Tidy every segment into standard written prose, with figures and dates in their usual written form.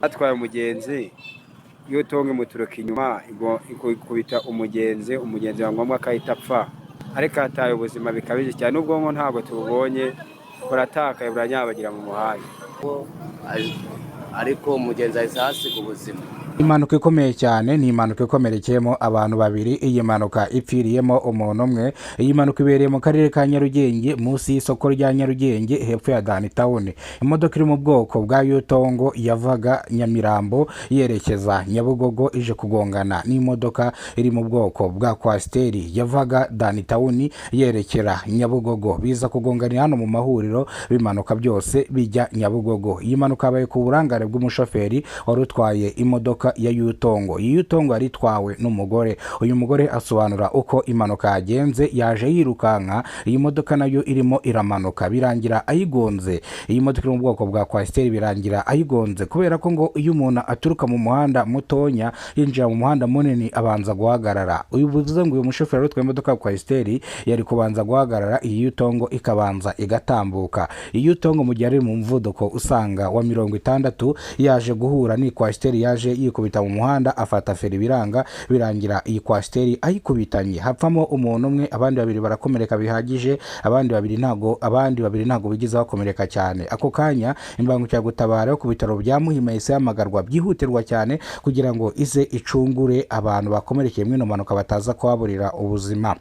Atwaye umugenzi, Yutongo imuturuka inyuma, ikubita umugenzi, umugenzi biba ngombwa ko ahita apfa, ariko hataye ubuzima bikabije cyane. N'ubwonko ntabwo tububonye, buratakaye, buranyabagira mu muhanda. Ariko umugenzi ahise ahasiga ubuzima. Impanuka ikomeye cyane, ni impanuka ikomerekeyemo abantu babiri. Iyi mpanuka ipfiriyemo umuntu umwe. Iyi mpanuka ibereye mu karere ka Nyarugenge, munsi y'isoko rya Nyarugenge, hepfo ya Downtown. Imodoka iri mu bwoko bwa Yutongo yavaga Nyamirambo yerekeza Nyabugogo ije kugongana n'imodoka iri mu bwoko bwa Kwasiteri yavaga Downtown yerekera Nyabugogo, biza kugonganira hano mu mahuriro, bimanuka byose bijya Nyabugogo. Iyi mpanuka yabaye ku burangare bw'umushoferi wari utwaye imodoka ya Yutongo. Iyi Yutongo yari itwawe n'umugore. Uyu mugore asobanura uko impanuka yagenze: yaje yirukanka, iyi modoka nayo irimo iramanuka, birangira ayigonze. Iyi modoka iri mu bwoko bwa Kwasiteri, birangira ayigonze kubera ko ngo iyo umuntu aturuka mu muhanda mutonya yinjira mu muhanda munini abanza guhagarara. Uyu bivuze ngo uyu mushoferi wari utwaye imodoka ya Kwasiteri yari kubanza guhagarara, iyi Yutongo ikabanza igatambuka. Iyi Yutongo mu gihe ari mu muvuduko usanga wa 60, yaje guhura n'ikwasiteri yaje yikubita mu muhanda, afata feri biranga, birangira iyi kwasiteri ayikubitanye, hapfamo umuntu umwe, abandi babiri barakomereka bihagije, abandi babiri ntago bigeze bakomereka cyane. Ako kanya imbangukiragutabara yo ku bitaro bya Muhima yahise ihamagarwa byihutirwa cyane kugira ngo ize icungure abantu bakomerekeye muri ino mpanuka bataza kuhaburira ubuzima.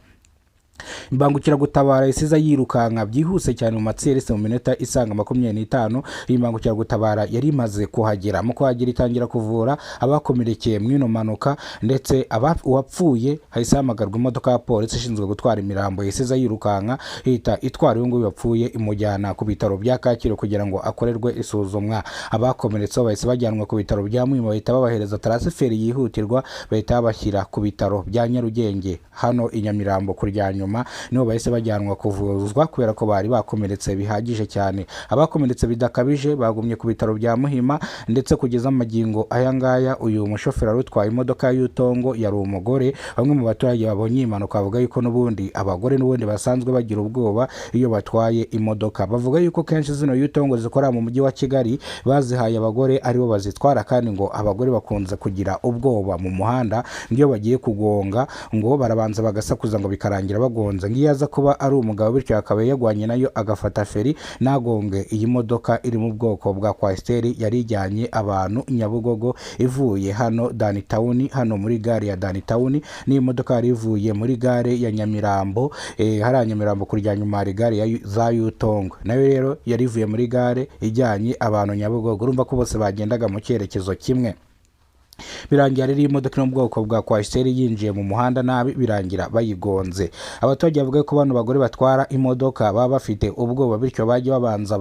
Imbangukiragutabara isiza yirukanka byihuse cyane mu matserisi, mu minota isaga 25 iyi mbangukiragutabara yari imaze kuhagera. Mu kuhagera itangira kuvura abakomerekeye mu ino mpanuka, ndetse uwapfuye hahise hahamagarwa imodoka ya polisi ishinzwe gutwara imirambo, isiza yirukanka ihita itwara uyu nguyu wapfuye, imujyana ku bitaro bya Kacyiru kugira ngo akorerwe isuzumwa. Abakomeretse bo bahise bajyanwa ku bitaro bya Muhima, bahita babahereza transfer yihutirwa, bahita babashyira ku bitaro bya Nyarugenge hano i Nyamirambo kurya nyuma, niho bahise bajyanwa kuvuzwa kubera ko bari bakomeretse bihagije cyane. Abakomeretse bidakabije bagumye ku bitaro bya Muhima, ndetse kugeza amagingo aya ngaya uyu mushoferi wari utwaye imodoka ya Yutongo yari umugore. Bamwe mu baturage babonye iyi mpanuka bavuga yuko n'ubundi abagore n'ubundi basanzwe bagira ubwoba iyo batwaye imodoka. Bavuga yuko kenshi zino Yutongo zikora mu mujyi wa Kigali bazihaye abagore aribo bazitwara, kandi ngo abagore bakunze kugira ubwoba mu muhanda, ngo iyo bagiye kugonga ngo barabanza bagasakuza, ngo bikarangira bagonze. Ngo iyo aza kuba ari umugabo, bityo akaba yagwanye nayo agafata feri, ntagonge iyi modoka iri mu bwoko bwa kwasiteri yari ijyanye abantu Nyabugogo ivuye hano Downtown, hano muri gare ya Downtown, n'iyi modoka yari ivuye muri gare ya Nyamirambo, hariya Nyamirambo kurya nyuma hari gare za Yutongo, nayo rero yari ivuye muri gare ijyanye abantu Nyabugogo. Urumva ko bose bagendaga mu cyerekezo kimwe. Birangira rero iyi modoka iri mu bwoko bwa kwasiteri yinjiye mu muhanda nabi, birangira bayigonze. Abaturage bavuga ko bano bagore batwara imodoka baba bafite ubwoba, bityo bajya babanza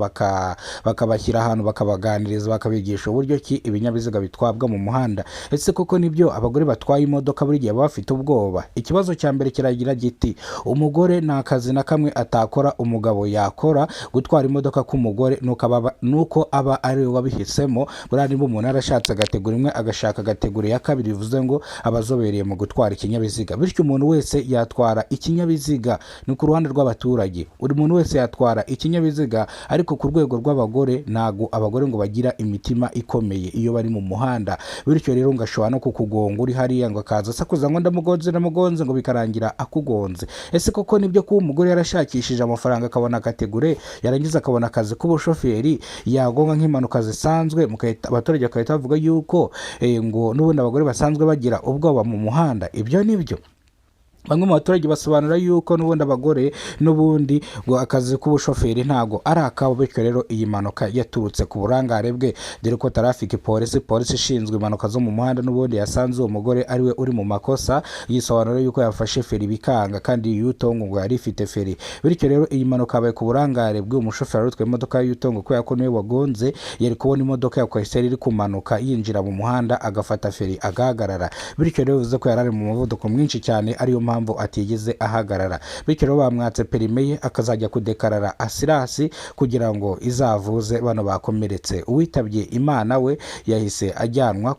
bakabashyira ahantu, bakabaganiriza, bakabigisha uburyo ki ibinyabiziga bitwabwa mu muhanda. Ese koko nibyo, abagore batwaye imodoka buri gihe baba bafite ubwoba? Ikibazo cya mbere kiragira giti: umugore nta kazi na kamwe atakora umugabo yakora. Gutwara imodoka k'umugore nuko aba ari we wabihisemo. Buriya niba umuntu yarashatse agategura imwe, agashaka agategura iya kabiri, bivuze ngo aba azobereye mu gutwara ikinyabiziga, bityo umuntu wese yatwara ikinyabiziga. Ni ku ruhande rw'abaturage, buri muntu wese yatwara ikinyabiziga, ariko ku rwego rw'abagore ntago abagore ngo bagira imitima ikomeye iyo bari mu muhanda, bityo rero ngo ashobora no kukugonga uri hariya, ngo akaza asakuza ngo ndamugonze, ndamugonze, ngo bikarangira akugonze. Ese koko nibyo, kuba umugore yarashakishije amafaranga akabona catégorie, yarangiza akabona akazi k'ubushoferi, yagonga nk'impanuka zisanzwe, abaturage bagahita bavuga yuko ngo n'ubundi abagore basanzwe bagira ubwoba mu muhanda? Ibyo ni byo. Bamwe mu baturage basobanura yuko n'ubundi abagore n'ubundi ngo akazi k'ubushoferi ntago ari akabo, bityo rero iyi mpanuka yaturutse ku burangare bwe, dore ko traffic police, polisi ishinzwe impanuka zo mu muhanda, n'ubundi yasanze uwo mugore ari we uri mu makosa, yisobanura yuko yafashe feri bikanga, kandi Yutongo ngo yari ifite feri. Bityo rero iyi mpanuka yabaye ku burangare bw'uyu mushoferi wari utwaye imodoka ya Yutongo, kubera ko niwe wagonze. Yari kubona imodoka ya kwasiteri iri kumanuka yinjira mu muhanda, agafata feri agahagarara. Bityo rero bivuze ko yari ari mu muvuduko mwinshi cyane, ariyo mpamvu atigeze ahagarara. Bityo rero bamwatse permis ye, akazajya kudekarara assurance kugira ngo izavuze bano bakomeretse. Uwitabye Imana we yahise ajyanwa.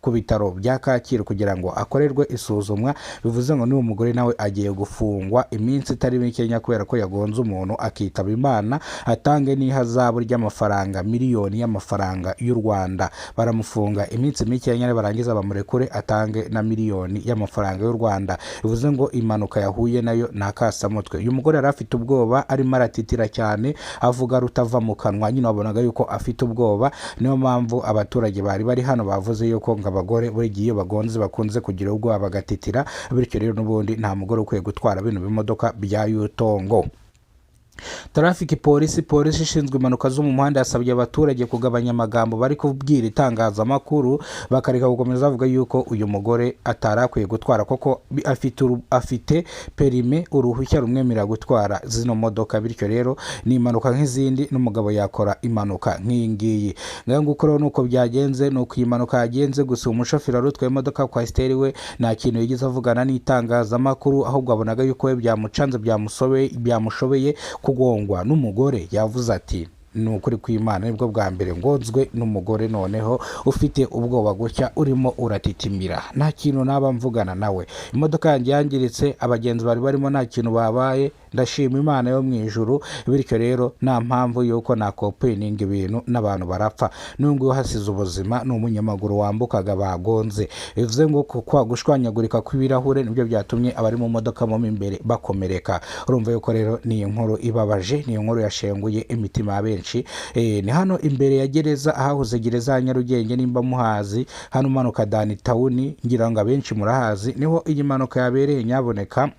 ku bitaro bya Kacyiru kugira ngo akorerwe isuzumwa. Bivuze ngo n'uwo mugore nawe agiye gufungwa iminsi itari mikeya kubera ko yagonze umuntu akitaba Imana, atange n'ihazabu ry'amafaranga miliyoni y'amafaranga y'u Rwanda. Baramufunga iminsi mikeya, barangiza bamurekure atange na miliyoni y'amafaranga y'u Rwanda. Bivuze ngo impanuka yahuye nayo ni akasamutwe. Uyu mugore yari afite ubwoba, arimo aratitira cyane, avuga rutava mu kanwa, nyine wabonaga yuko afite ubwoba. Niyo mpamvu abaturage bari bari hano bavuze yuko ngo abagore buri gihe iyo bagonze bakunze kugira ubwoba bagatitira, bityo rero n'ubundi nta mugore ukwiye gutwara bino bimodoka bya Yutongo. Traffic polisi, polisi ishinzwe impanuka zo mu muhanda yasabye abaturage kugabanya amagambo bari kubwira itangazamakuru, bakareka gukomeza bavuga yuko uyu mugore atari akwiye gutwara koko afite perime, uruhushya rumwemerera gutwara zino modoka. Bityo rero ni impanuka nk'izindi, n'umugabo yakora impanuka nk'iyi ngiyi. Ngaho nguko rero nuko byagenze, nuko iyi mpanuka yagenze. Gusa umushoferi wari utwaye imodoka Coaster we nta kintu yigeze avugana n'itangazamakuru, ahubwo abonaga yuko we byamucanze, byamushobeye kugongwa n'umugore. Yavuze ati ni ukuri kw'Imana nibwo bwa mbere ngonzwe n'umugore, noneho ufite ubwoba gutya urimo uratitimira, nta kintu naba mvugana nawe. Imodoka yanjye yangiritse, abagenzi bari barimo nta kintu babaye, ndashima Imana yo mu ijuru. Bityo rero nta mpamvu yuko nakopeninga ibintu n'abantu barapfa. N'uyu hasize ubuzima ni umunyamaguru wambukaga bagonze. Bivuze ngo kwa gushwanyagurika kw'ibirahure nibyo byatumye abari mu modoka mo imbere bakomereka. Urumva yuko rero ni inkuru ibabaje, ni inkuru yashenguye imitima ya benshi. Ni hano imbere ya gereza, ahahoze gereza ya Nyarugenge, nimba muhazi, hano umanuka Dani Tawuni, ngira ngo abenshi murahazi, niho iyi mpanuka yabereye. Nyaboneka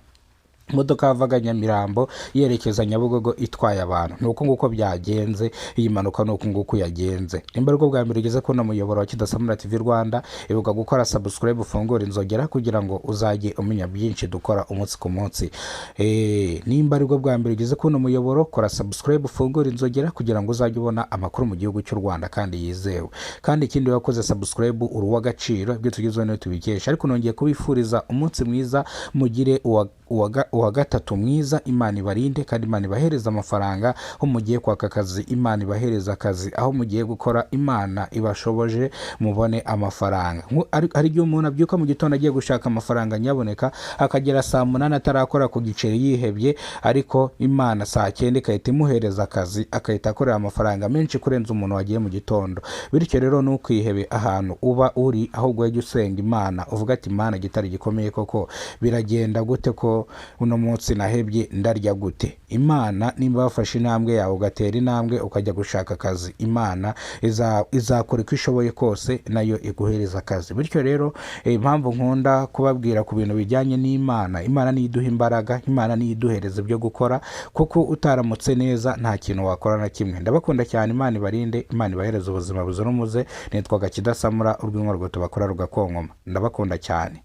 imodoka yavaga Nyamirambo yerekeza Nyabugogo itwaye abantu. Ni uko nguko byagenze, iyi mpanuka ni uko nguko yagenze. Nimba aribwo bwa mbere ugeze kubona umuyoboro wa Kidasamura TV Rwanda, ibuka gukora subscribe, ufungure inzogera kugira ngo uzajye umenya byinshi dukora umunsi ku munsi. Nimba aribwo bwa mbere ugeze kubona umuyoboro, kora subscribe, ufungure inzogera kugira ngo uzajye ubona amakuru mu gihugu cy'u Rwanda kandi yizewe. Kandi ikindi, wakoze subscribe uri uw'agaciro, ibyo tugezeho niyo tubikesha. Ariko nongeye kubifuriza umunsi mwiza, mugire uwa gatatu mwiza. Imana ibarinde kandi Imana ibahereza amafaranga. Aho mugiye kwaka akazi, Imana ibahereza akazi. Aho mugiye gukora, Imana ibashoboje mubone amafaranga. Hari igihe umuntu abyuka mu gitondo agiye gushaka amafaranga, nyaboneka akagera saa 8 atarakora ku giceri yihebye, ariko Imana saa 9 igahita imuhereza akazi, agahita akorera amafaranga menshi kurenza umuntu wagiye mu gitondo. Bityo rero ntukwihebe ahantu uba uri, ahubwo ujye usenga Imana uvuga ati Imana gitari gikomeye koko, biragenda gute ko uno munsi nahebye, ndarya gute? Imana nimba wafashe intambwe yawe ugatera intambwe ukajya gushaka akazi, Imana izakora uko ishoboye kose nayo iguhereza akazi. Bityo rero impamvu nkunda kubabwira ku bintu bijyanye n'Imana, Imana niyo iduha imbaraga, Imana niyo iduhereza ibyo gukora, kuko utaramutse neza nta kintu wakora na kimwe. Ndabakunda cyane, Imana ibarinde, Imana ibahereze ubuzima buzira umuze. Nitwaga Kidasamura, urw'inkorwa tubakora rugakonkoma. Ndabakunda cyane.